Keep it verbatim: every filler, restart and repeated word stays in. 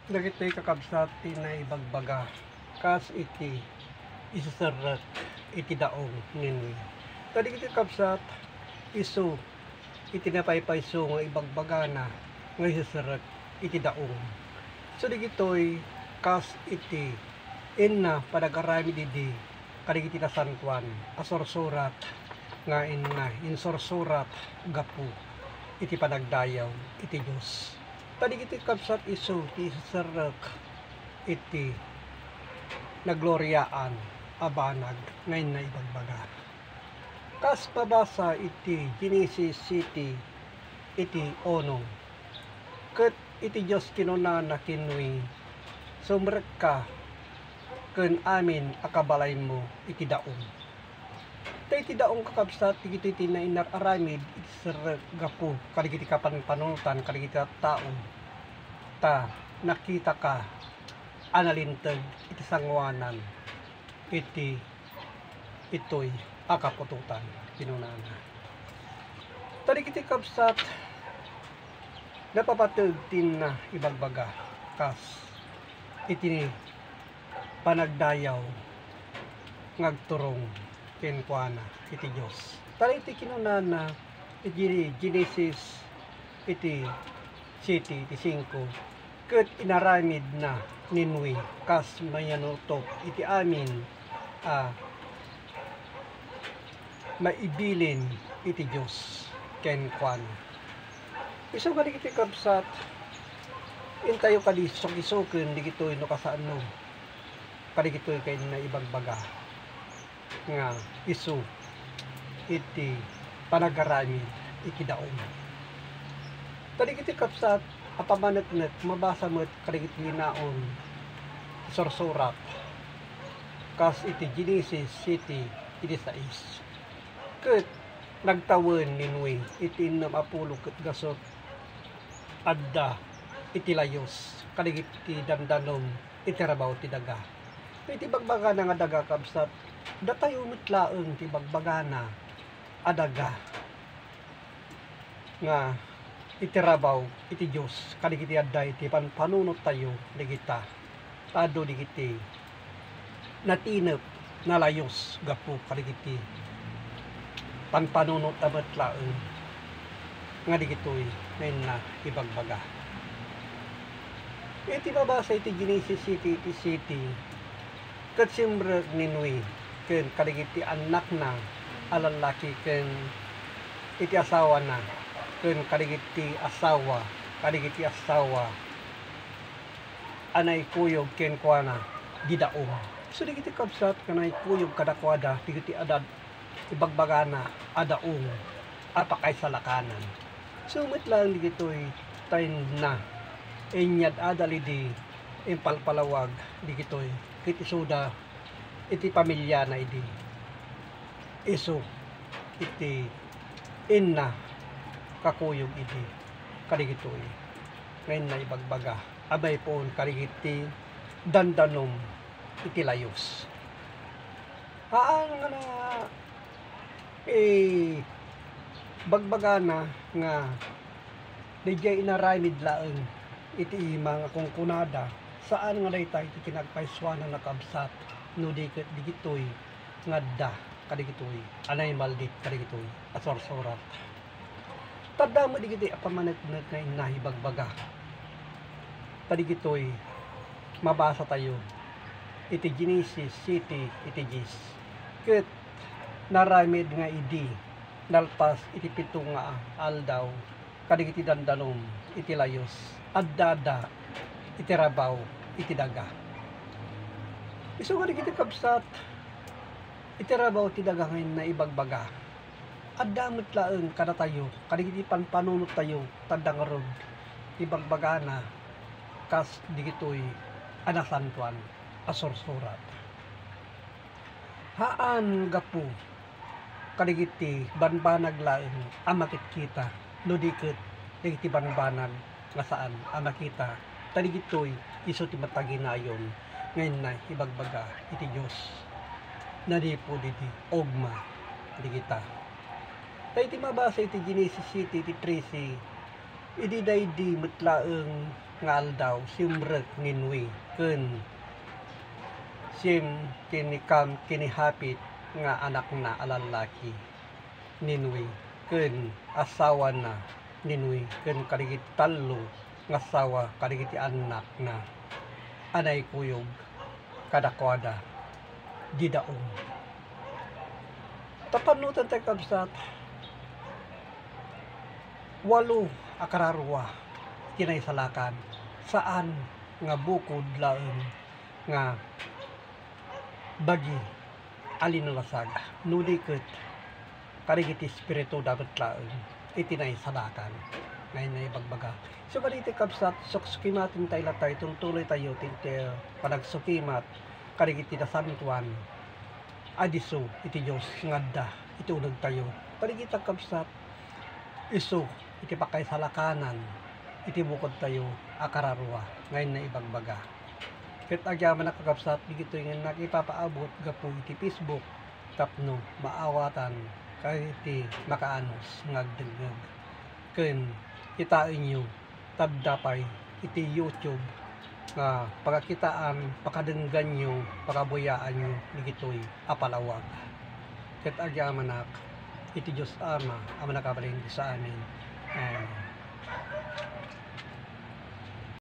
Dagitoy, kakabsat, ti naibagbaga kas iti iseserrek iti daong ni Noe. Ta dagiti, kakabsat, isu iti napaypayso nga ibagbagana nga iseserrek iti daong. So, dagitoy kas iti inna panagaramid idi kadagiti nasantoan a sursurat nga inna insursurat gapu iti panagdayaw iti Dios. Ta dagiti, kabsat, isu ti iseserrek iti nagloriaan a banag nga inna ibagbaga. Kas mabasa iti Genesis siete iti uno, ket iti Dios kinunana ken Noe, "Sumrekka ken amin a kabalaymo iti daong." Ta iti daong, kakabsat, dagitoy ti nainar-aramid iti serrek gapu kadagiti kapanpanunotan kadagiti tattao. Ta nakitaka a nalinteg iti sangoanan iti itoy a kaputotan, kinunana. Ta dagiti, kabsat, napapateg ti inna ibagbaga kas iti panagdayaw nga agturong kenkuana iti Dios. Ta iti kinunana iti Genesis iti siete iti singko, ket inaramidna ni Noe kas mayanutok iti amin a maibilin iti Dios kenkuana. Isu kadagiti, kabsat, intayo kadi sukisuken dagitoy no kasano kadagitoy ket naibagbaga nga isu iti panagaramid iti daong. Kadagiti, kabsat, a pammaneknek, mabasa met kadagiti linaon a sursurat kas iti Genesis siete iti sais. Ket nagtawen ni Noe iti innem a pulo ket gasut adda iti layus kadagiti dandanom iti rabaw ti daga. Iti bagbagana nga daga, kabsat, datayo met laeng ti bagbagana a daga nga iti rabaw iti Dios kadagiti adda iti panpanunottayo dagita. Adu dagiti natinep, nalayus gapu kadagiti panpanunot a met laeng nga dagitoy nga inna ibagbaga. Iti mabasa iti Genesis siete iti siete, ket simrek ni Noe ken kadagiti annakna a lallaki ken iti asawana ken kadagiti asawa kadagiti asawa a naikuyog kenkuana di daong. So, dagiti, kabsat, nga naikuyog kadakuada dagiti adda ibagbagana a daong a pakaisalakanan. So, met laeng dagitoy ta inna inyad-adal idi impalpalawag dagitoy ket isuda iti pamiliana idi isu iti inna kakuyog idi kadagitoy nga inna ibagbaga a maipuon kadagiti dandanom iti layus. Haan nga na, eh, bagbagana nga diay inaramid laeng iti ima nga kunkunada, saan nga dayta iti kinagpaysuanan a kabsat, no di ket digitoy nga adda kadagitoy a naimaldit kadagitoy a sursurat. Ta adda met digitoy a pammaneknek nga inna ibagbaga. Ta digitoy mabasatayo iti Genesis siete iti dies. Ket naramid nga idi nalpas iti pito nga aldaw kadagiti dandanom iti layus, addada iti rabaw iti daga. Isu nga dagiti kabsat, iti rabaw ti daga nga inna ibagbaga, adda met laeng kadatayo, kadagiti panpanunottayo, ta adda ngarud ibagbagana kas digitoy a nasantoan a sursurat. Haan gapu kadagiti banbanag laeng a makitkita, no di ket dagiti banbanag nga saan a makita, ta digitoy isu ti mataginayon nga inna ibagbaga iti Dios manipud iti ugma dagita. Ta iti mabasa iti Genesis siete iti trese, idi daydi met laeng nga aldaw, simrek ni Noe ken sim-, kini-, kam-, kinihapit nga anakna a lallaki ni Noe ken asawana ni Noe ken kadagiti tallo nga asawa kadagiti annakna a naikuyog kadakuada dida umay. Tapno tayo, kabsat, walo a kararua ti naisalakan, saan nga bukod laeng nga bagi a linalasaga, no di ket kadagiti espirituda met laeng iti naisalakan nga naibagbaga. So, kadagiti kabsat, suksukimaten tayo latay, tultuloy tayo ti, ti panagsukimat kadagiti nasantoan a disso iti Dios nga adda iti uneg tayo. Kadagiti kabsat, isu iti pakaisalakanan iti bukod tayo a kararua nga naibagbaga. Ket agyamanak, kakabsat, dagitoy nga ipapaabot gapu iti Facebook tapno maawatan kadagiti makaanus nga agdengngeg. Ken kitaenyo, tadda pay iti YouTube nga pagakitaan, pakadengganyo, pakabuyaanyo dagitoy a palawag. Ket agyamanak iti Dios Ama a mannakabalin iti saanen. Amen.